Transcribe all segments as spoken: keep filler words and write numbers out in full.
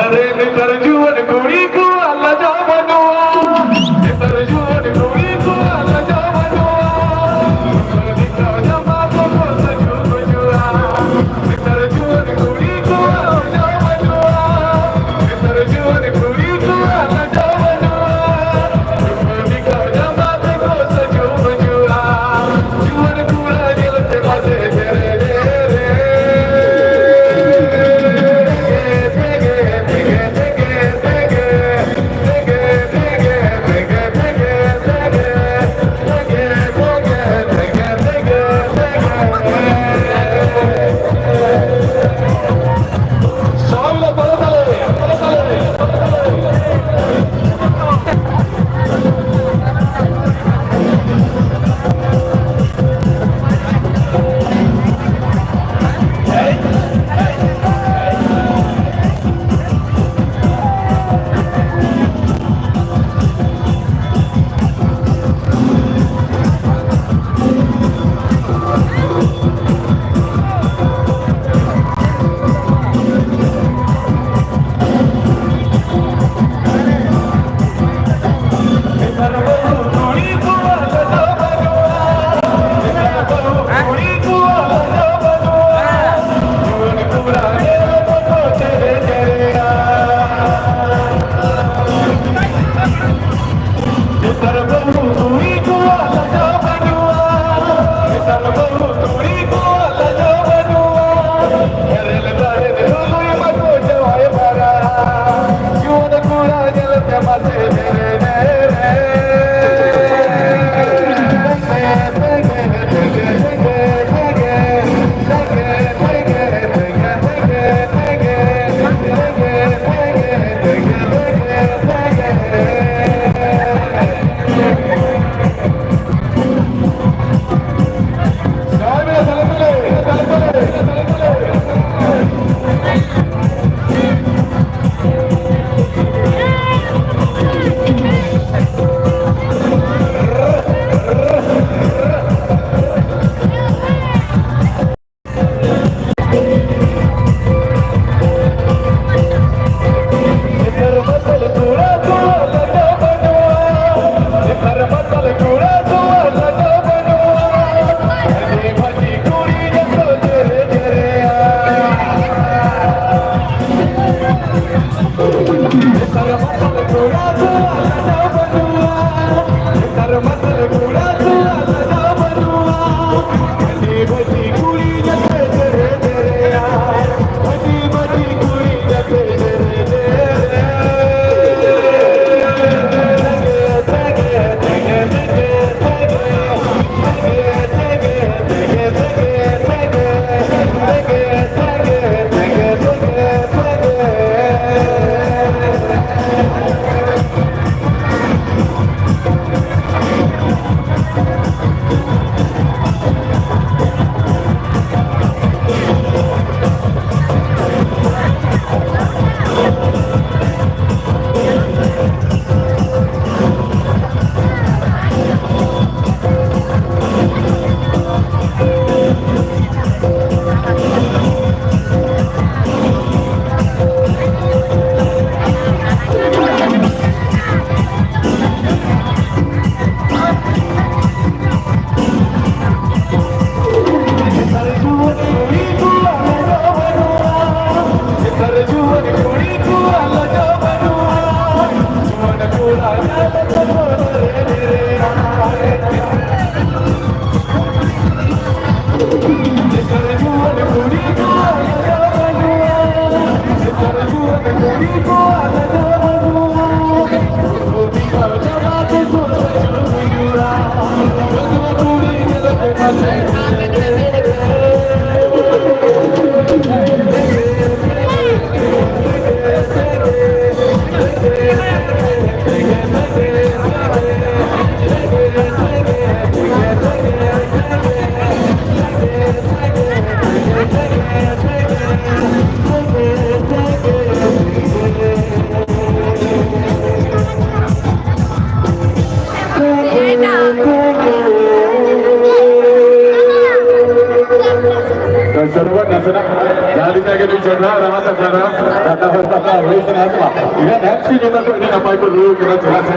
ᱟᱨᱮ ᱱᱮᱛᱟᱨ ᱡᱩᱣᱟᱹᱱ ᱠᱩᱲᱤ ᱠᱚᱣᱟᱜ ᱞᱟᱡᱟᱣ ᱵᱟᱹᱱᱩᱜᱼᱟ᱾ ᱱᱮᱛᱟᱨ ᱡᱩᱣᱟᱹᱱ ᱠᱩᱲᱤ ᱠᱚᱣᱟᱜ ᱞᱟᱡᱟᱣ ᱵᱟᱹᱱᱩᱜᱼᱟ᱾ ᱱᱮᱛᱟᱨ ᱡᱟᱢᱟ ᱠᱚᱠᱚ ᱥᱟᱡᱟᱣ ᱵᱟᱹᱱᱩᱜᱼᱟ᱾ ᱱᱮᱛᱟᱨ ᱡᱩᱣᱟᱹᱱ ᱠᱩᱲᱤ ᱠᱚᱣᱟᱜ ᱞᱟᱡᱟᱣ ᱵᱟᱹᱱᱩᱜᱼᱟ᱾ ᱱᱮᱛᱟᱨ ᱡᱩᱣᱟᱹᱱ ᱠᱩᱲᱤ ᱠᱚᱣᱟᱜ ᱞᱟᱡᱟᱣ ᱵᱟᱹᱱᱩᱜᱼᱟ᱾ ᱱᱮᱛᱟᱨ ᱡᱟᱢᱟ ᱠᱚᱠᱚ ᱥᱟᱡᱟᱣ ᱵᱟᱹᱱᱩᱜᱼᱟ᱾ ᱡᱩᱣᱟᱹᱱ ᱠᱚᱲᱟ ᱧᱮᱞᱛᱮ ᱯᱟᱥᱮ ᱡᱮᱨᱮ ᱡᱮᱨᱮ᱾ ᱥᱟᱹᱨᱩᱣᱟᱜ ᱱᱟᱥᱮᱱᱟᱜ ᱡᱟᱦᱟᱸ ᱞᱮᱠᱟ ᱜᱮ ᱪᱚᱸᱰᱟ ᱨᱟᱦᱟ ᱛᱟᱠᱚ ᱠᱟᱱᱟ, ᱫᱟᱠᱟ ᱦᱚᱸ ᱫᱟᱠᱟ ᱦᱩᱭ ᱠᱟᱱᱟ ᱥᱮ ᱵᱟᱝ? ᱤᱱᱟᱹ ᱮᱱ ᱥᱤ ᱡᱚᱛᱚ ᱠᱚ ᱟᱹᱰᱤ ᱱᱟᱯᱟᱭ ᱠᱚ ᱨᱩᱣᱟᱹᱲ ᱠᱟᱱᱟ, ᱪᱮᱫᱟᱜ ᱥᱮ,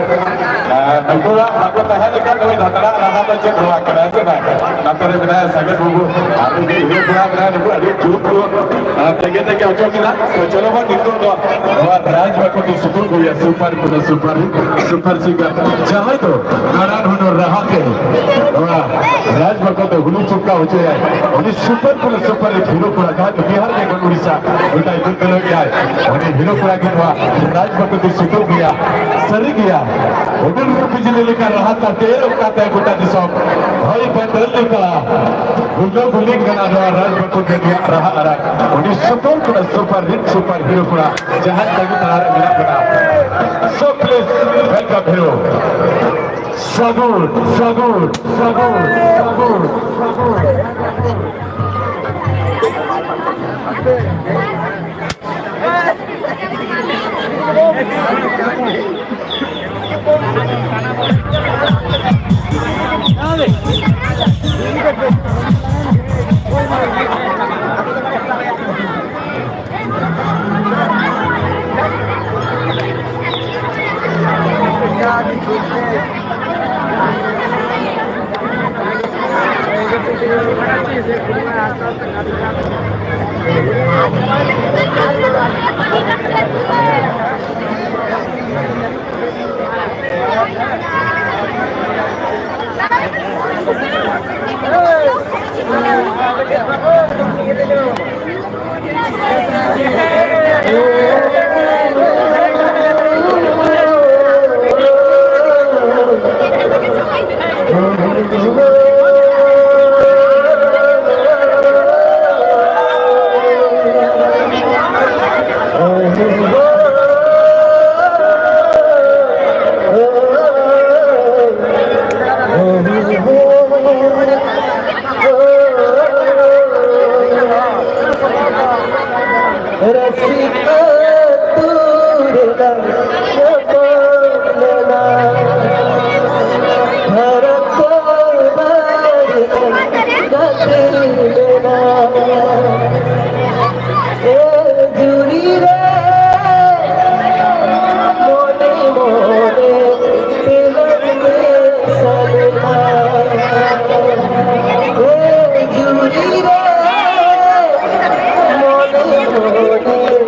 ᱟᱨ ᱱᱩᱠᱩᱣᱟᱜ ᱵᱟᱠᱚ ᱛᱟᱦᱮᱸ ᱞᱮᱠᱷᱟᱱ ᱱᱩᱭ ᱫᱷᱟᱛᱲᱟ ᱨᱟᱦᱟ ᱫᱚ ᱪᱮᱫ ᱨᱟᱦᱟ ᱠᱟᱱᱟ ᱥᱮ ᱵᱟᱝ? ᱱᱚᱛᱮ ᱨᱮ ᱢᱮᱱᱟᱭᱟ ᱥᱟᱜᱮᱱ ᱵᱟᱹᱵᱩ, ᱟᱨ ᱩᱱᱤ ᱤᱭᱟᱹ ᱠᱚᱲᱟ ᱢᱮᱱᱟᱭᱟ, ᱱᱩᱠᱩ ᱟᱹᱰᱤ ᱡᱳᱨ ᱠᱚ, ᱟᱨ ᱛᱮᱜᱮ ᱛᱮᱜᱮ ᱚᱪᱚᱜ ᱠᱮᱫᱟ᱾ ᱛᱚ ᱪᱚᱞᱚ ᱵᱚᱱ ᱱᱤᱛᱚᱜ ᱫᱚ ᱱᱚᱣᱟ ᱨᱟᱡᱽ ᱵᱟᱠᱚ ᱫᱚ ᱥᱩᱯᱩᱨ ᱜᱚᱭᱟ, ᱥᱩᱯᱟᱨ ᱠᱚᱫᱚ ᱥᱩᱯᱟᱨ ᱦᱤᱴ, ᱥᱩᱯᱟᱨ ᱥᱤᱝᱜᱟᱨ, ᱡᱟᱦᱟᱸᱭ ᱫᱚ ᱱᱟᱱᱟ ᱦᱩᱱᱟᱹᱨ ᱨᱟᱦᱟ ᱛᱮ ᱱᱚᱣᱟ ᱨᱟᱡᱽ ᱵᱟᱠᱚ ᱫᱚ ᱦᱩᱞᱩ ᱪᱩᱠᱟ ᱦᱚᱪᱚᱭᱟᱭ᱾ ᱩᱱᱤ ᱥᱩᱯᱟᱨ ᱠᱚᱫᱚ ᱥᱩᱯᱟᱨ ᱦᱤᱴ ᱦᱤᱨᱳ ᱠᱚᱲᱟ, ᱡᱟᱦᱟᱸᱭ ᱫᱚ ᱵᱤᱦᱟᱨ ᱡᱷᱟᱲᱠᱷᱚᱸᱰ ᱩᱲᱤᱥᱥᱟ ᱜᱚᱴᱟᱭ ᱫᱩᱞ ᱫᱩᱞᱟᱹᱣ ᱜᱮᱭᱟᱭ᱾ ᱩᱱᱤ ᱦᱤᱨᱳ ᱠᱚᱲᱟ ᱜᱮ ᱱᱚᱣᱟ ᱨᱟᱡᱽ ᱵᱟᱠᱚ ᱫᱚ ᱥᱩᱯᱩᱨ ᱜᱚᱭᱟ᱾ ᱥᱟᱹᱨᱤ ᱜᱮᱭᱟ, ᱦᱩᱰᱩᱨ ᱵᱤᱡᱽᱞᱤ ᱞᱮᱠᱟ ᱨᱟᱦᱟ ᱛᱟᱛᱮ ᱚᱠᱟᱛᱮ ᱜᱚᱴᱟ ᱫᱤᱥᱚᱢ ᱦᱚᱭ ᱵᱟᱹᱫᱚᱞ ᱞᱮᱠᱟ ᱜᱩᱞᱟᱹ ᱜᱩᱞᱤ ᱠᱟᱱᱟ ᱱᱚᱣᱟ ᱨᱟᱡᱽ ᱵᱟᱠᱚ ᱫᱚ ᱨᱮᱭᱟᱜ ᱨᱟᱦᱟ ᱟᱲᱟᱝ᱾ ᱩᱱᱤ ᱥᱩᱯᱩᱨ ᱠᱚᱲᱟ ᱥᱩᱯᱟᱨ ᱦᱤᱴ ᱥᱩᱯᱟᱨ ᱦᱤᱨᱳ ᱠᱚᱲᱟ ᱡᱟᱦᱟᱸ ᱛᱟᱹᱜᱤ ᱛᱟᱲᱟᱜ ᱨᱮ ᱢᱮᱱᱟᱜ ᱵᱚᱱᱟ᱾ So please welcome hero. ᱥᱟᱹᱜᱩᱱ, ᱥᱟᱹᱜᱩᱱ, ᱥᱟᱹᱜᱩᱱ, ᱥᱟᱹᱜᱩᱱ, ᱥᱟᱹᱜᱩᱱ᱾ ᱨᱟᱹᱥᱤ ᱟᱹᱛᱩ ᱨᱮᱞᱟᱝ ᱧᱟᱯᱟᱢ ᱞᱮᱱᱟ, ᱦᱟᱨᱟ ᱛᱚᱣᱟ ᱨᱮᱞᱟᱝ ᱜᱟᱛᱮ ᱞᱮᱱᱟ᱾ ᱮ ᱡᱩᱨᱤ ᱨᱮ ᱢᱚᱱᱮ ᱢᱚᱱᱮ ᱛᱮᱞᱟᱝ ᱢᱮᱥᱟ ᱞᱮᱱᱟ᱾ ᱮ ᱡᱩᱨᱤ ᱨᱮ ᱢᱚᱱᱮ ᱢᱚᱱᱮ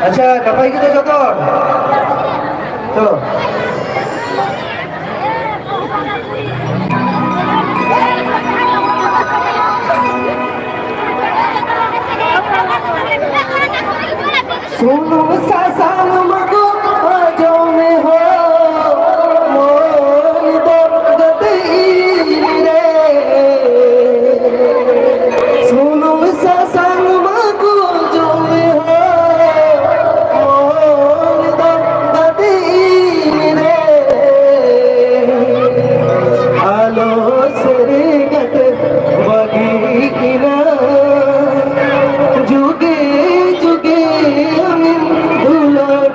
ᱟᱪᱪᱷᱟ, ᱱᱟᱯᱟᱭ ᱜᱮᱛᱚ ᱡᱚᱛᱚ ᱦᱚᱲ? ᱪᱚᱞᱚ᱾ ᱥᱩᱱᱩᱢ ᱥᱟᱥᱟᱝ ᱢᱟᱠᱚ ᱚᱡᱚᱜ ᱢᱮ ᱦᱳ, ᱢᱚᱱ ᱫᱚ ᱜᱟᱛᱮ ᱤᱧ ᱨᱮ᱾ ᱥᱩᱱᱩᱢ ᱥᱟᱥᱟᱝ ᱢᱟᱠᱚ ᱚᱡᱚᱜ ᱢᱮ ᱦᱳ, ᱢᱚᱱ ᱫᱚ ᱜᱟᱛᱮ ᱤᱧ ᱨᱮ᱾ ᱟᱞᱚ ᱥᱟᱹᱨᱤ ᱠᱟᱛᱮ ᱵᱟᱹᱜᱤ ᱠᱤᱱᱟ, ᱡᱩᱜᱮ ᱡᱩᱜᱮ ᱟᱢᱮᱢ ᱫᱩᱞᱟᱹᱲ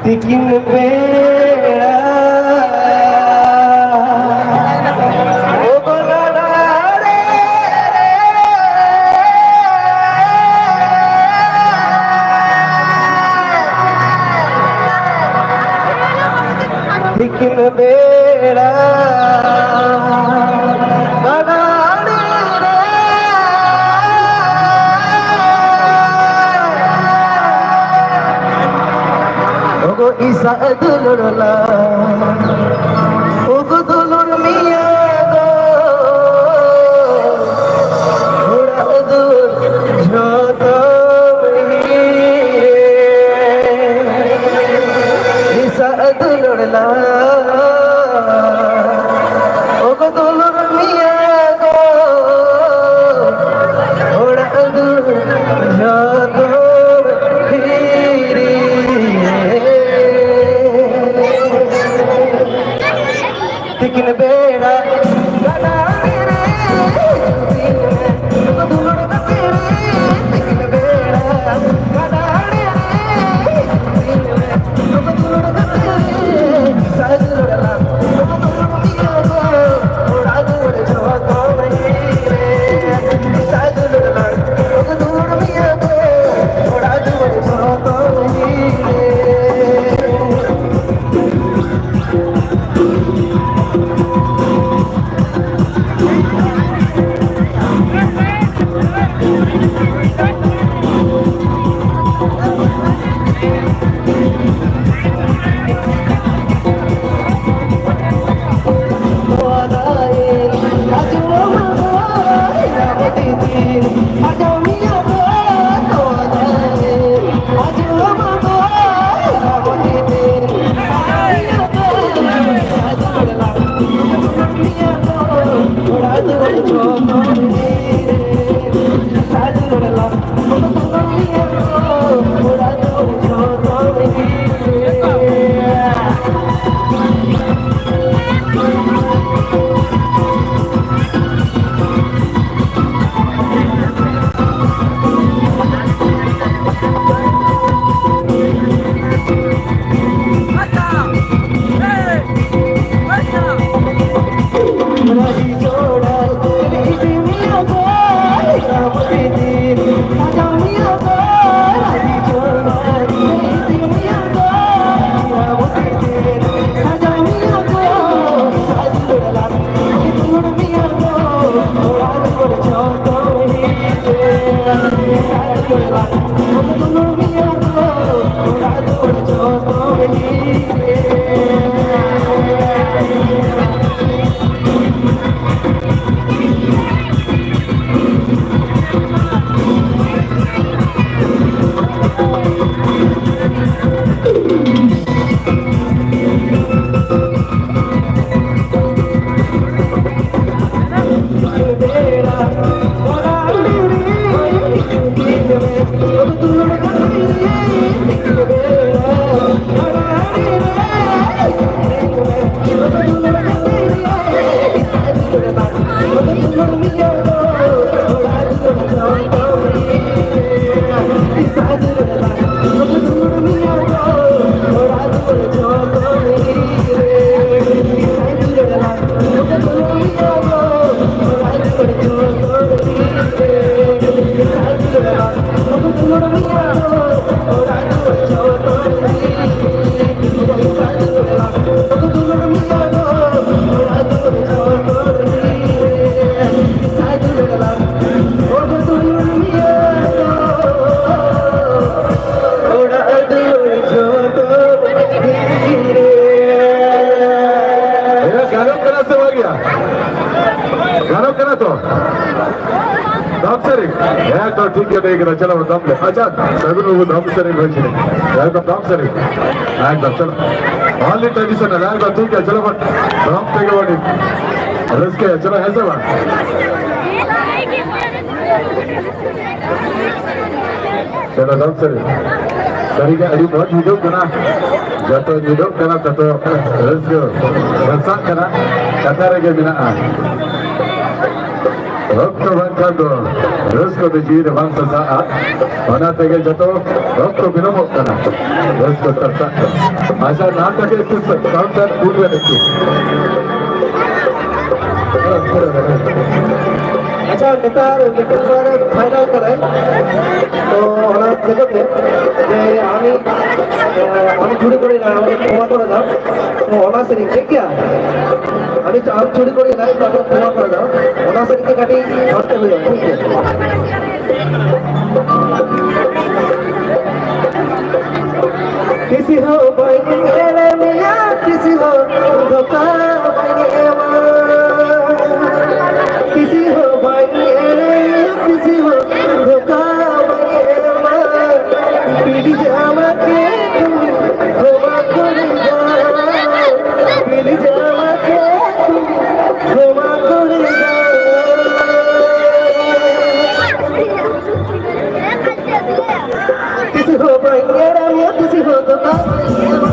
ᱛᱤᱠᱤᱱ ᱵᱮᱲᱟ ᱛᱤᱠᱤᱱ ᱵᱮᱲᱟ ᱜᱟᱰᱟ ᱟᱲᱮ ᱨᱮ ᱜᱚᱜᱚ ᱤᱥᱟ ᱫᱩᱞᱟᱹᱲ ᱞᱟ, ᱜᱚᱜᱚ ᱫᱩᱞᱟᱹᱲ ᱢᱮᱭᱟ ᱫᱚ ᱚᱲᱟᱜ ᱫᱩᱣᱟᱹᱨ ᱡᱷᱚᱛᱚ ᱵᱟᱹᱲᱤᱡ ᱤᱥᱟ ᱫᱩᱞᱟᱹᱲ ᱞᱟ, ᱚᱜᱚ ᱫᱩᱞᱟᱹᱲ ᱢᱮᱭᱟ ᱜᱚ, ᱚᱲᱟᱜ ᱫᱩᱣᱟᱹᱨ ᱡᱷᱚᱛᱚ ᱦᱤᱨᱤ᱾ ᱛᱤᱠᱤᱱ ᱵᱮᱲᱟ ᱜᱟᱰᱟ ᱟᱲᱮ ᱨᱮ ᱫᱩᱲᱩᱵ ᱠᱟᱛᱮ ᱨᱮ, ᱛᱤᱠᱤᱱ ᱵᱮᱲᱟ ᱜᱟᱰᱟ ᱟᱲᱮ ᱨᱮ ᱫᱩᱲᱩᱵ ᱠᱟᱛᱮ ᱨᱮ, ᱥᱟᱡᱽ ᱞᱚᱲᱟ ᱫᱩᱲᱩᱵ ᱤᱭᱟᱹ ᱠᱚ, ᱚᱲᱟᱜ ᱫᱩᱣᱟᱹᱨ ᱡᱷᱚᱛᱚ ᱵᱟᱹᱜᱤ ᱨᱮ, ᱥᱟᱡᱽ ᱞᱚᱲᱟ ᱫᱩᱲᱩᱵ ᱤᱭᱟᱹ ᱠᱚ, ᱚᱲᱟᱜ ᱫᱩᱣᱟᱹᱨ ᱡᱷᱚᱛᱚ ᱵᱟᱹᱜᱤ ᱨᱮ᱾ ᱜᱟᱱᱚᱜ ᱠᱟᱱᱟ ᱥᱮ ᱵᱟᱝ ᱜᱮᱭᱟ? ᱜᱟᱱᱚᱜ ᱠᱟᱱᱟ ᱛᱚ? ᱫᱟᱢ ᱥᱟᱹᱨᱤ? ᱦᱮᱸ ᱛᱚ, ᱴᱷᱤᱠ ᱜᱮᱭᱟ, ᱴᱷᱤᱠ ᱜᱮᱭᱟ, ᱪᱚᱞᱚ, ᱫᱟᱢ ᱞᱮ᱾ ᱟᱪᱪᱷᱟ, ᱥᱟᱹᱜᱩᱱ ᱵᱟᱹᱵᱩ, ᱫᱟᱢ ᱥᱟᱹᱨᱤ ᱵᱷᱟᱹᱭ ᱪᱮ? ᱮᱠᱫᱚᱢ ᱫᱟᱢ ᱥᱟᱹᱨᱤ᱾ ᱮᱠᱫᱚᱢ, ᱪᱚᱞᱚ᱾ Only traditional, ᱮᱠᱫᱚᱢ ᱴᱷᱤᱠ ᱜᱮᱭᱟ, ᱪᱚᱞᱚ, ᱵᱚᱱ ᱫᱟᱢ ᱛᱮᱜᱮ ᱵᱚᱱ ᱨᱟᱹᱥᱠᱟᱹᱭᱟ, ᱪᱚᱞᱚ, ᱦᱮᱸ ᱥᱮ ᱵᱟᱝ? ᱪᱚᱞᱚ, ᱫᱟᱢ ᱥᱟᱹᱨᱤ᱾ ᱥᱟᱹᱨᱤᱜᱮ ᱟᱹᱰᱤ ᱢᱚᱡᱽ ᱵᱩᱡᱷᱟᱹᱜ ᱠᱟᱱᱟ᱾ ᱡᱚᱛᱚ ᱧᱤᱫᱟᱹᱜ ᱠᱟᱱᱟ, ᱛᱚᱛᱚ ᱨᱟᱹᱥᱠᱟᱹ ᱨᱟᱹᱥᱟᱜ ᱠᱟᱱᱟ, ᱠᱟᱛᱷᱟ ᱨᱮᱜᱮ ᱢᱮᱱᱟᱜᱼᱟ᱾ ᱚᱠᱛᱚ ᱵᱟᱝᱠᱷᱟᱱ ᱫᱚ ᱨᱟᱹᱥᱠᱟᱹ ᱫᱚ ᱡᱤᱣᱤ ᱨᱮ ᱵᱟᱝ ᱥᱟᱥᱟᱜᱼᱟ᱾ ᱚᱱᱟ ᱛᱮᱜᱮ ᱡᱚᱛᱚ ᱚᱠᱛᱚ ᱵᱤᱞᱚᱢᱚᱜ ᱠᱟᱱᱟ, ᱨᱟᱹᱥᱠᱟᱹ ᱥᱟᱨᱥᱟᱜ ᱠᱟᱱᱟ᱾ ᱟᱪᱪᱷᱟ, ᱱᱟᱦᱟᱜ ᱠᱟᱹᱴᱤᱡ ᱮᱠᱴᱩ ᱥᱟᱣᱩᱱᱰ ᱴᱟᱜ ᱠᱩᱞ ᱵᱮᱱ ᱮᱠᱴᱩ᱾ ᱟᱪᱪᱷᱟ, ᱱᱮᱛᱟᱨ ᱢᱤᱫᱴᱮᱱ ᱵᱟᱨ ᱯᱷᱟᱭᱱᱟᱞ ᱠᱟᱱᱟᱭ᱾ ᱛᱚ, ᱚᱱᱟ ᱛᱮᱜᱮ ᱡᱮ ᱟᱢᱤ, ᱟᱢᱤ ᱡᱩᱲᱤ ᱠᱚᱨᱮ ᱱᱟ, ᱚᱱᱟ ᱠᱚᱨᱮ ᱱᱟ᱾ ᱛᱚ, ᱚᱱᱟ ᱥᱮᱨᱮᱧ ᱴᱷᱤᱠ ᱜᱮᱭᱟ? ᱟᱢᱤ ᱟᱢ ᱡᱩᱲᱤ ᱠᱚᱨᱮ ᱱᱟ, ᱚᱱᱟ ᱠᱚᱨᱮ ᱱᱟ᱾ ᱚᱱᱟ ᱥᱮᱨᱮᱧ ᱜᱮ ᱠᱟᱹᱴᱤᱡ ᱦᱚᱲ ᱛᱮ ᱦᱩᱭᱩᱜᱼᱟ, ᱴᱷᱤᱠ ᱜᱮᱭᱟ? ᱦᱚᱸ ᱵᱟᱹᱧ ᱮᱲᱮ ᱢᱮᱭᱟ, ᱛᱤᱥ ᱦᱚᱸ ᱫᱷᱳᱠᱟ ᱵᱟᱹᱧ ᱮᱢᱟ᱾ ᱛᱤᱥ ᱦᱚᱸ ᱵᱟᱹᱧ ᱮᱲᱮ ᱢᱮᱭᱟ, ᱛᱤᱥ ᱦᱚᱸ ᱫᱷᱳᱠᱟ ᱵᱟᱹᱧ ᱮᱢᱟ᱾ ᱯᱤᱞᱤᱡ ᱟᱢᱟ ᱠᱮ ᱛᱩᱢ ᱠᱷᱚᱢᱟ ᱠᱚᱨᱮ ᱫᱟ᱾ ᱯᱤᱞᱤᱡ ᱟᱢᱟ ᱠᱮ ᱛᱩᱢ ᱠᱷᱚᱢᱟ ᱠᱚᱨᱮ ᱫᱟ᱾ ᱛᱤᱥ ᱦᱚᱸ ᱵᱟᱹᱧ ᱮᱲᱮ ᱢᱮᱭᱟ, ᱛᱤᱥ ᱦᱚᱸ ᱫᱷᱳᱠᱟ ᱵᱟᱹᱧ ᱮᱢᱟ᱾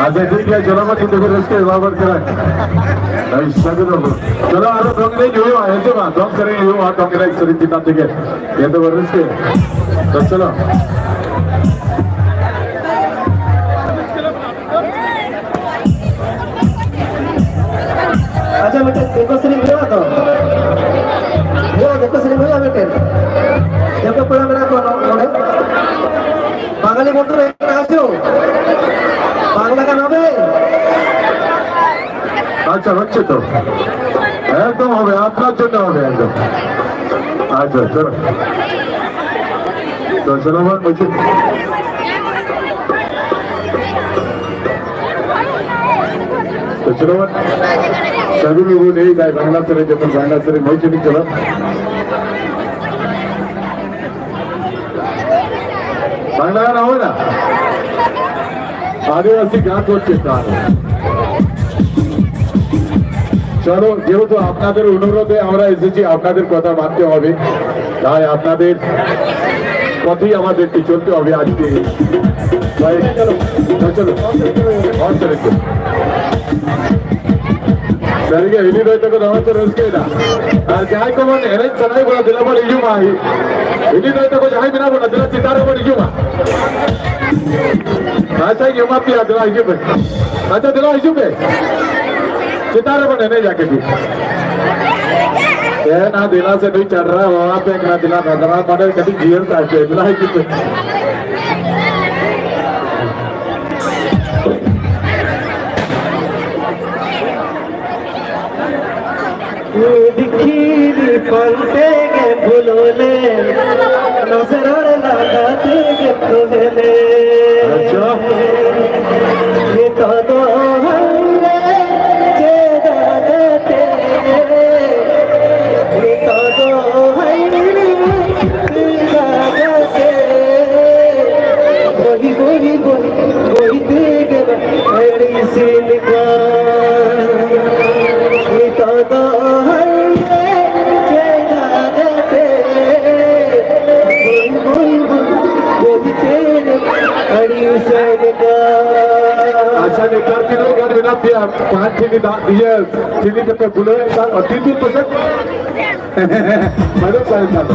ᱟᱪᱪᱷᱟ, ᱴᱷᱤᱠ ᱜᱮᱭᱟ, ᱪᱚᱞᱚ ᱢᱟ, ᱛᱤᱱ ᱫᱷᱟᱹᱵᱤᱡ ᱨᱟᱹᱥᱠᱟᱹ ᱵᱟᱵᱚᱱ ᱠᱟᱱᱟ᱾ ᱟᱹᱰᱤ ᱥᱟᱹᱜᱩᱱ ᱵᱟᱵᱚᱱ᱾ ᱪᱚᱞᱚ, ᱟᱨᱚ ᱫᱚᱝ ᱮᱱᱮᱡ ᱦᱩᱭᱩᱜᱼᱟ, ᱦᱮᱸ ᱥᱮ ᱵᱟᱝ? ᱫᱚᱝ ᱥᱮᱨᱮᱧ ᱦᱩᱭᱩᱜᱼᱟ, ᱫᱚᱝ ᱮᱱᱮᱡ ᱥᱮᱨᱮᱧ ᱪᱮᱛᱟᱱ ᱛᱮᱜᱮ᱾ ᱡᱚᱛᱚ ᱵᱚᱱ ᱨᱟᱹᱥᱠᱟᱹᱭᱟ᱾ ᱛᱚ, ᱪᱚᱞᱚ᱾ ᱟᱪᱪᱷᱟ, ᱢᱤᱫᱴᱮᱱ ᱫᱤᱠᱩ ᱥᱮᱨᱮᱧ ᱦᱩᱭᱩᱜᱼᱟ ᱛᱚ? ᱦᱩᱭᱩᱜᱼᱟ, ᱫᱤᱠᱩ ᱥᱮᱨᱮᱧ ᱦᱩᱭᱩᱜᱼᱟ ᱢᱤᱫᱴᱮᱱ? ᱡᱚᱛᱚ ᱠᱚᱲᱟ ᱢᱮᱱᱟᱜ ᱠᱚᱣᱟ ᱱᱚᱰᱮ? বাঙালি বন্ধুরা এখানে আসো, বাংলা গান হবে? আচ্ছা, হচ্ছে তো, একদম হবে, আপনার জন্য হবে একদম। আচ্ছা, চলো। তো চলো, আমার বলছি। ᱛᱚ ᱪᱚᱞᱚ ᱵᱚᱱ ᱥᱟᱹᱜᱩᱱ ᱵᱚᱱ ᱞᱟᱹᱭ ᱫᱟ, ᱵᱟᱝᱞᱟ ᱥᱮᱨᱮᱧ ᱡᱚᱠᱷᱚᱱ ᱵᱟᱝᱞᱟ ᱥᱮᱨᱮᱧ ᱦᱚᱭ ᱪᱚᱞᱚ ᱪᱚᱞᱚ᱾ ᱵᱟᱝᱞᱟ ᱜᱟᱱ ᱦᱩᱭᱱᱟ? আদিবাসী গান করছে তার। চলো, যেহেতু আপনাদের অনুরোধে আমরা এসেছি, আপনাদের কথা মানতে হবে, তাই আপনাদের পথেই আমাদেরকে চলতে হবে আজকে। ভাই, চলো, চলো, চলো। ᱥᱟᱹᱨᱤᱜᱮ, ᱦᱤᱞᱤ ᱫᱟᱹᱭ ᱛᱟᱠᱚ ᱫᱚᱢᱮ ᱠᱚ ᱨᱟᱹᱥᱠᱟᱹᱭᱮᱫᱟ᱾ ᱟᱨ ᱡᱟᱦᱟᱸᱭ ᱠᱚᱵᱚᱱ ᱮᱱᱮᱡ ᱥᱟᱱᱟᱭᱮᱫ ᱵᱚᱱᱟ, ᱫᱮᱞᱟ ᱵᱚᱱ ᱦᱤᱡᱩᱜ ᱢᱟ᱾ ᱦᱤᱞᱤ ᱫᱟᱹᱭ ᱛᱟᱠᱚ ᱡᱟᱦᱟᱸᱭ ᱢᱮᱱᱟᱜ ᱵᱚᱱᱟ, ᱫᱮᱞᱟ ᱪᱮᱛᱟᱱ ᱨᱮᱵᱚᱱ ᱦᱤᱡᱩᱜ ᱢᱟ᱾ ᱟᱪᱪᱷᱟᱧ ᱮᱢᱟ ᱯᱮᱭᱟ, ᱫᱮᱞᱟ ᱦᱤᱡᱩᱜ ᱯᱮ᱾ ᱟᱪᱪᱷᱟ, ᱫᱮᱞᱟ ᱦᱤᱡᱩᱜ ᱯᱮ᱾ ᱪᱮᱛᱟᱱ ᱨᱮᱵᱚᱱ ᱮᱱᱮᱡᱟ ᱠᱟᱹᱴᱤᱡ᱾ ᱮ ᱱᱟ, ᱫᱮᱞᱟ ᱥᱮ ᱱᱩᱭ ᱪᱟᱰᱨᱟ ᱵᱟᱵᱟ ᱯᱮ ᱠᱟᱱᱟ, ᱫᱮᱞᱟ ᱱᱚᱰᱮ ᱠᱟᱹᱴᱤᱡ ᱡᱤᱭᱟᱹᱲ ᱠᱟᱜ ᱯᱮ, ᱫᱮᱞᱟ ᱦᱤᱡᱩᱜ ᱯᱮ᱾ ᱫᱤᱠᱷᱤ ᱯᱟᱱᱛᱮ ᱜᱮ ᱵᱷᱩᱞᱳᱞᱮ, ᱱᱟᱥᱮ ᱨᱚᱲ ᱞᱟᱸᱫᱟ ᱛᱮᱜᱮ ᱛᱚᱵᱮᱞᱮ᱾ ᱟᱪᱪᱷᱟ᱾ ᱱᱤᱛᱚᱜ ᱫᱚ ᱦᱟᱭᱨᱮ ᱪᱮᱫᱟᱜ ᱛᱮ, ᱱᱤᱛᱚᱜ ᱫᱚ ᱦᱟᱭᱨᱮ ᱪᱮᱫᱟᱜ ᱛᱮ, ᱵᱚᱦᱤ ᱵᱚᱦᱤ ᱵᱚᱦᱤ ᱵᱚᱦᱤ ᱛᱮᱜᱮ ᱟᱹᱲᱤᱥᱤᱱ ᱱᱤᱛᱚᱜ ᱫᱚ ᱦᱟᱭ ᱪᱮᱫᱟᱜ ᱛᱮ ᱵᱟᱹᱧ ᱵᱟᱹᱧ ᱵᱟᱹᱧ ᱛᱮ ᱟᱹᱰᱤ ᱯᱟᱸᱪ ᱴᱷᱤᱞᱤ ᱫᱟᱜ, ᱤᱭᱟᱹ, ᱴᱷᱤᱞᱤ ᱛᱮᱯᱮ ᱵᱩᱞᱟᱹᱣᱮᱫ ᱠᱟᱱ, ᱟᱹᱰᱤ ᱫᱤᱱ ᱯᱟᱥᱮᱡ ᱵᱟᱹᱱᱩᱜ ᱛᱟᱭ ᱠᱷᱟᱱ᱾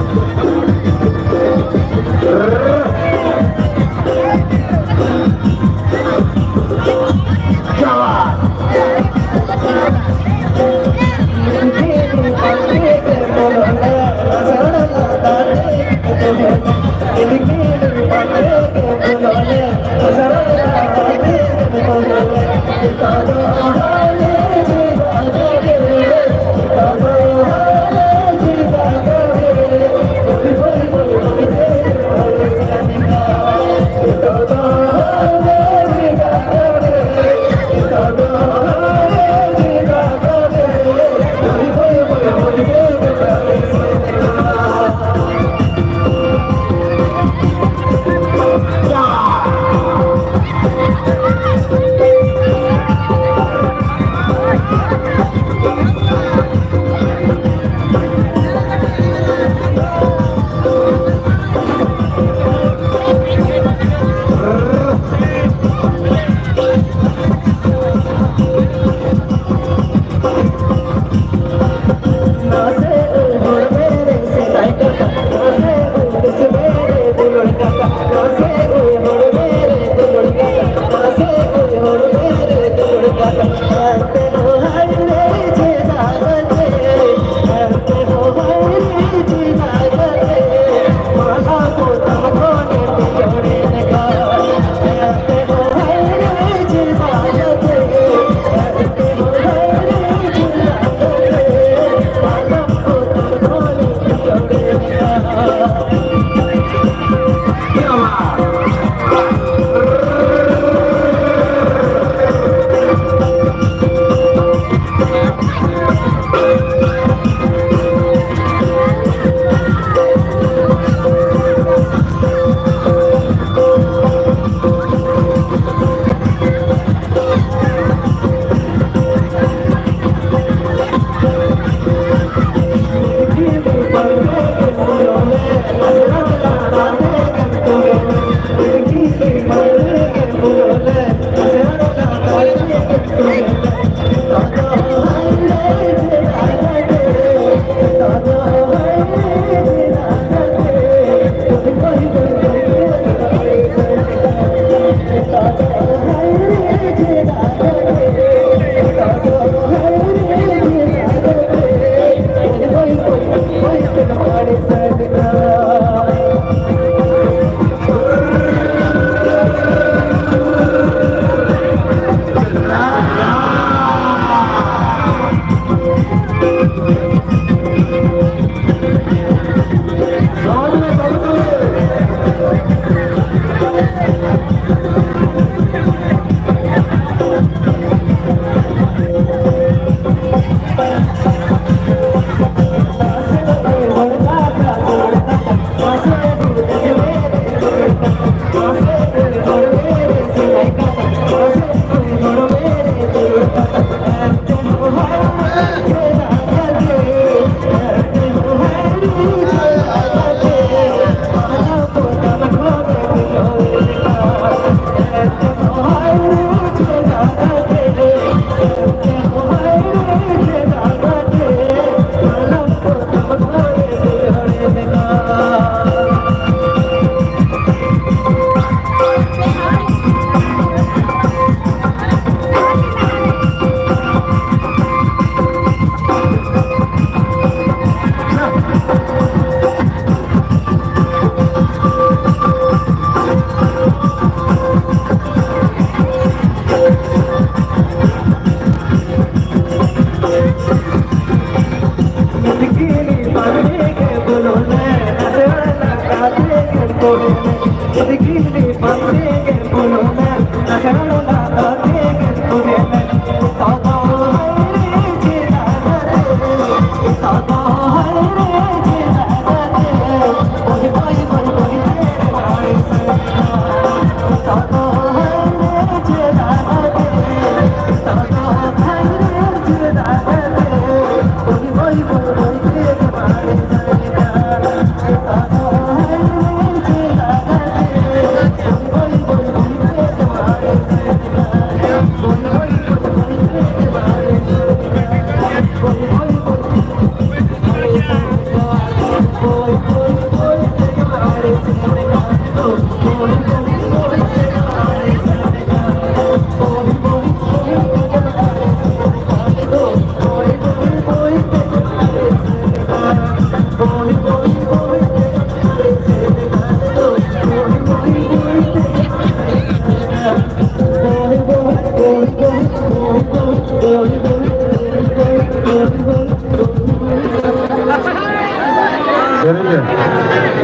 ᱥᱟᱹᱨᱤᱜᱮ,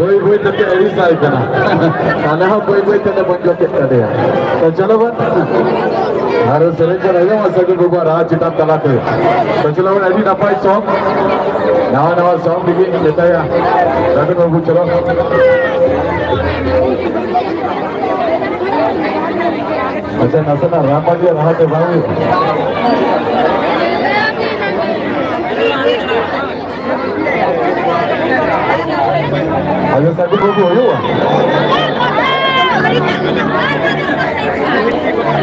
ᱵᱟᱹᱭ ᱵᱟᱹᱭ ᱛᱮᱯᱮ ᱟᱹᱲᱤᱥ ᱟᱭ ᱠᱟᱱᱟ᱾ ᱟᱞᱮ ᱦᱚᱸ ᱵᱟᱹᱭ ᱵᱟᱹᱭ ᱛᱮᱞᱮ ᱵᱚᱱᱫᱚ ᱠᱮᱫ ᱛᱟᱞᱮᱭᱟ᱾ ᱛᱚ ᱪᱚᱞᱚ ᱵᱚᱱ, ᱟᱨ ᱥᱮᱨᱮᱧ ᱵᱚᱱ ᱟᱸᱡᱚᱢᱟ ᱥᱟᱹᱜᱩᱱ ᱵᱟᱵᱩᱣᱟᱜ ᱨᱟᱦᱟ ᱪᱮᱛᱟᱱ ᱛᱟᱞᱟᱛᱮ᱾ ᱛᱚ ᱪᱚᱞᱚ ᱵᱚᱱ, ᱟᱹᱰᱤ ᱱᱟᱯᱟᱭ song, ᱱᱟᱣᱟ ᱱᱟᱣᱟ song ᱜᱮᱵᱤᱱ ᱢᱮᱛᱟᱭᱟ ᱥᱟᱹᱜᱩᱱ ᱵᱟᱵᱩ, ᱪᱚᱞᱚ᱾ ᱟᱪᱪᱷᱟ, ᱱᱟᱥᱮᱱᱟᱜ ᱨᱟᱯᱟᱜ ᱜᱮ ᱨᱟᱦᱟ ᱛᱮ ᱵᱟᱝ ᱦᱩᱭᱩᱜᱼᱟ᱾ ᱟᱪᱪᱷᱟ, ᱥᱟᱹᱜᱩᱱ ᱵᱟᱹᱵᱩ ᱦᱩᱭᱩᱜᱼᱟ?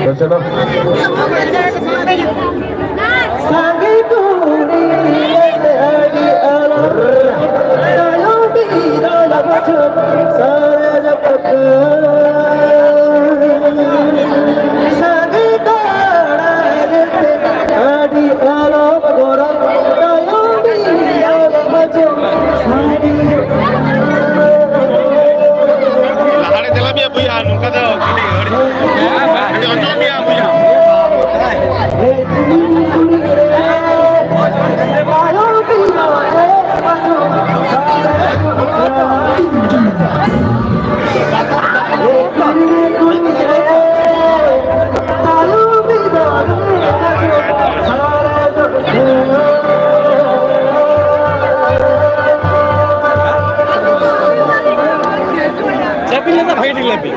ᱛᱚ, ᱪᱚᱞᱚ᱾ ᱥᱟᱸᱜᱮ ᱠᱩᱲᱤ ᱟᱹᱰᱤ ᱟᱞᱚ ᱛᱟᱭᱚᱢ ᱵᱤᱫᱟᱹᱞ ᱵᱚᱪᱷᱚᱨ ᱥᱟᱨᱮᱡ ᱯᱟᱹᱴᱷᱩᱣᱟᱹ᱾ ᱥᱟᱸᱜᱮ ᱠᱚᱲᱟ ᱨᱮᱯᱮ ᱟᱹᱰᱤ ᱟᱞᱚᱢ ᱜᱚᱨᱚᱵ ᱛᱟᱭᱚᱢ ᱵᱤᱫᱟᱹᱞ ᱵᱚᱪᱷᱚᱨ ᱥᱟᱨᱮᱡ ᱞᱟᱦᱟᱨᱮ ᱫᱮᱞᱟ ᱢᱮᱭᱟ ᱵᱚᱭᱦᱟ, ᱱᱚᱝᱠᱟ ᱫᱚ ᱠᱟᱹᱴᱤᱡ ᱟᱹᱰᱤ ᱚᱪᱚᱜ ᱢᱮᱭᱟ ᱵᱚᱭᱦᱟ᱾ ᱵᱟᱹᱵᱤᱱ ᱞᱟᱹᱭᱫᱟ ᱵᱷᱟᱜᱮ ᱴᱷᱤᱠ ᱞᱟᱹᱭ ᱵᱤᱱ᱾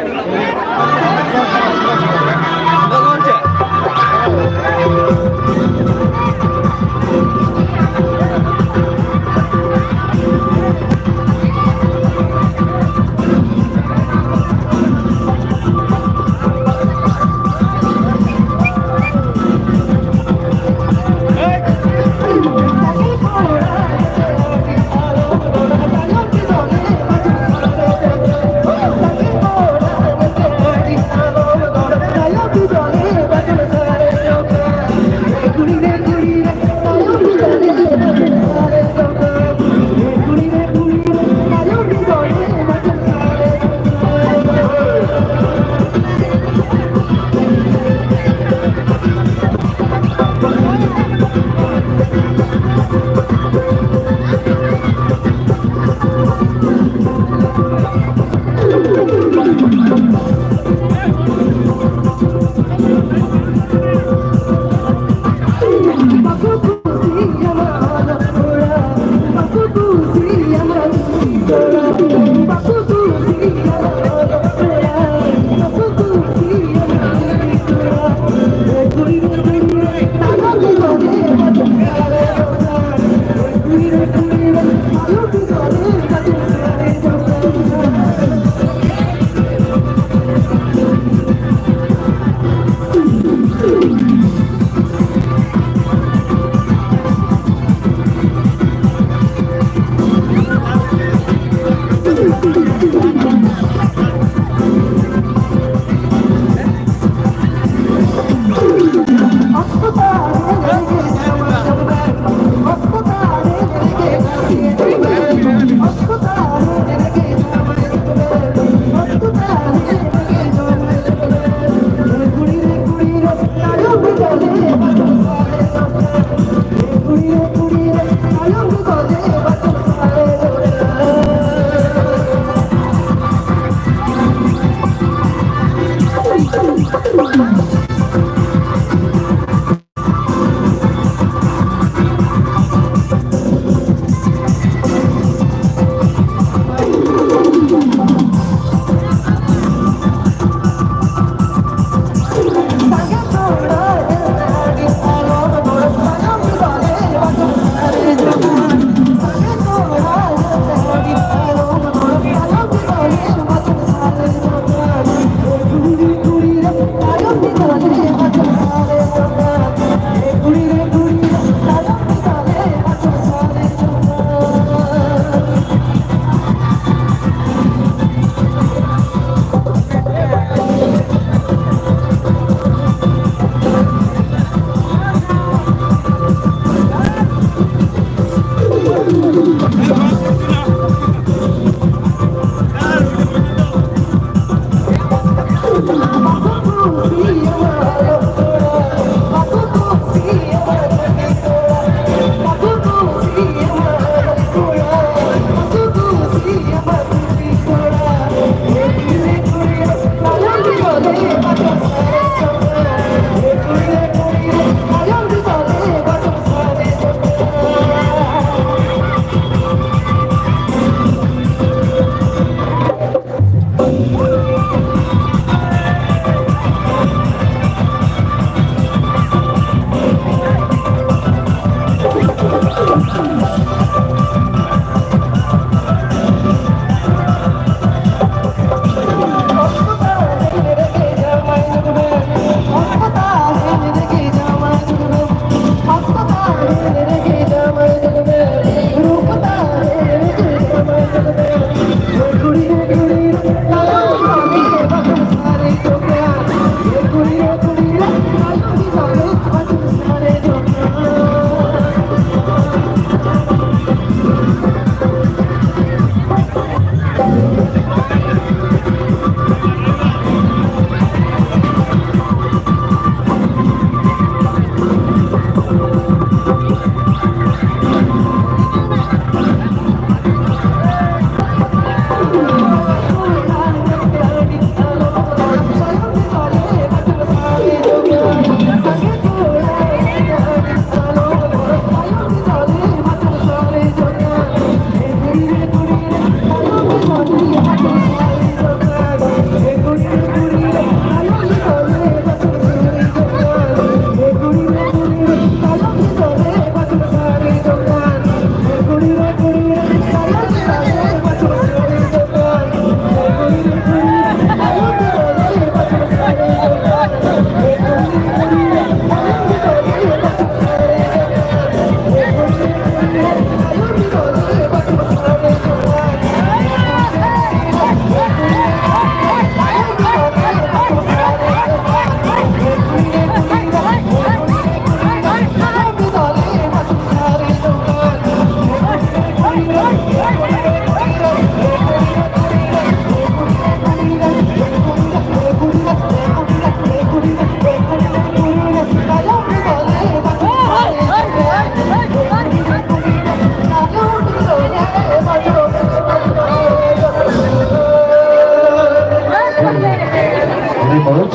ᱟᱹᱰᱤ ᱢᱚᱡᱽ,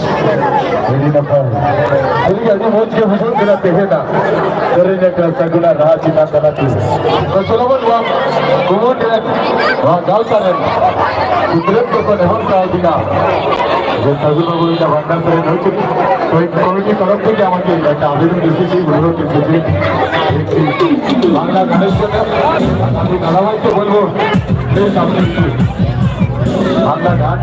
ᱟᱹᱰᱤ ᱱᱟᱯᱟᱭ᱾ ᱥᱟᱹᱨᱤᱜᱮ ᱟᱹᱰᱤ ᱢᱚᱡᱽ ᱜᱮ ᱵᱩᱡᱷᱟᱹᱜ ᱠᱟᱱᱟ ᱛᱮᱦᱮᱧᱟᱜ ᱥᱮᱨᱮᱧ ᱟᱠᱷᱲᱟ ᱥᱟᱹᱜᱩᱱ ᱟᱨ ᱨᱟᱦᱟ ᱪᱮᱛᱟᱱ ᱛᱟᱞᱟᱛᱮ᱾ ᱛᱚ ᱪᱚᱞᱚ ᱵᱚᱱ ᱱᱚᱣᱟ ᱠᱩᱢᱩᱴ ᱨᱮᱱ, ᱱᱚᱣᱟ ᱜᱟᱶᱛᱟ ᱨᱮᱱ ᱥᱩᱛᱨᱮᱛ ᱠᱚᱠᱚ ᱱᱮᱦᱚᱨ ᱠᱟᱣᱫᱤᱧᱟ ᱡᱮ ᱥᱟᱹᱜᱩᱱ ᱵᱟᱹᱵᱩ ᱤᱧᱟᱹᱜ ᱵᱟᱝᱞᱟ ᱥᱮᱨᱮᱧ ᱦᱚᱪᱚ ᱠᱚᱢᱤᱴᱤ ᱛᱚᱨᱚᱯ ᱛᱷᱮᱠᱮ ᱟᱢᱟᱜᱮ ᱢᱤᱫᱴᱟᱝ ᱟᱵᱮᱫᱚᱱ ᱫᱤᱥᱤᱥᱤ ᱩᱱᱩᱨᱳᱫᱷ ᱫᱤᱥᱤᱥᱤ ᱵᱟᱝᱞᱟ ᱜᱟᱱᱮᱨ ᱡᱚᱱᱱᱚ ᱟᱢ ᱫᱟᱫᱟ ᱵᱷᱟই ᱠᱚ ᱵᱚᱞᱵᱚ, ᱵᱮᱥ ᱟᱢ ᱵᱟᱝᱞᱟ গান,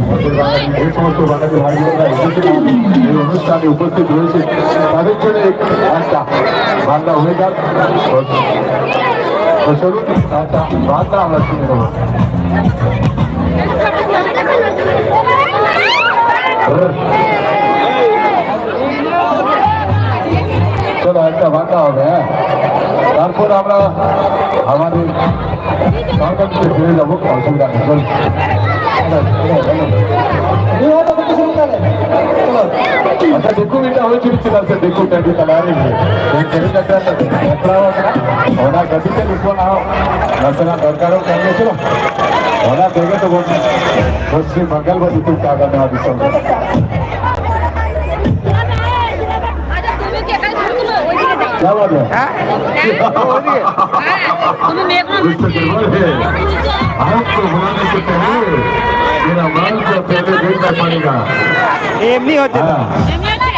আমাদের বাঙালি যে সমস্ত বাঙালি ভাই বোনেরা এসেছেন এই অনুষ্ঠানে উপস্থিত রয়েছে, তাদের জন্য এক- একটা বাংলা ওয়েদার প্রচলন, একটা বাংলা আমরা শুনে নেব। চলো, একটা বাংলা হবে, হ্যাঁ। তারপর আমরা আমাদের সরকারকে ফিরে যাবো, অসুবিধা নেই। চলো। আচ্ছা, দেখুন, এটা হয়েছিল, ঠিক আছে, দেখুন, এটা কি তাহলে আর এই যে, এই ছেলেটা একটা ব্যাপার, ওরা গাড়িতে লিখবো না, নাচনা দরকারও কেন ছিল, ওরা দেখে তো বলছি, পশ্চিম বাঙ্গাল বা দিতে টাকা নেওয়া দিতে হবে। क्या बात है? বুঝতে পারবে? आपको बुलाने से पहले मेरा माल का पहले भेजना पड़ेगा। এমনি হচ্ছে তো। হ্যাঁ।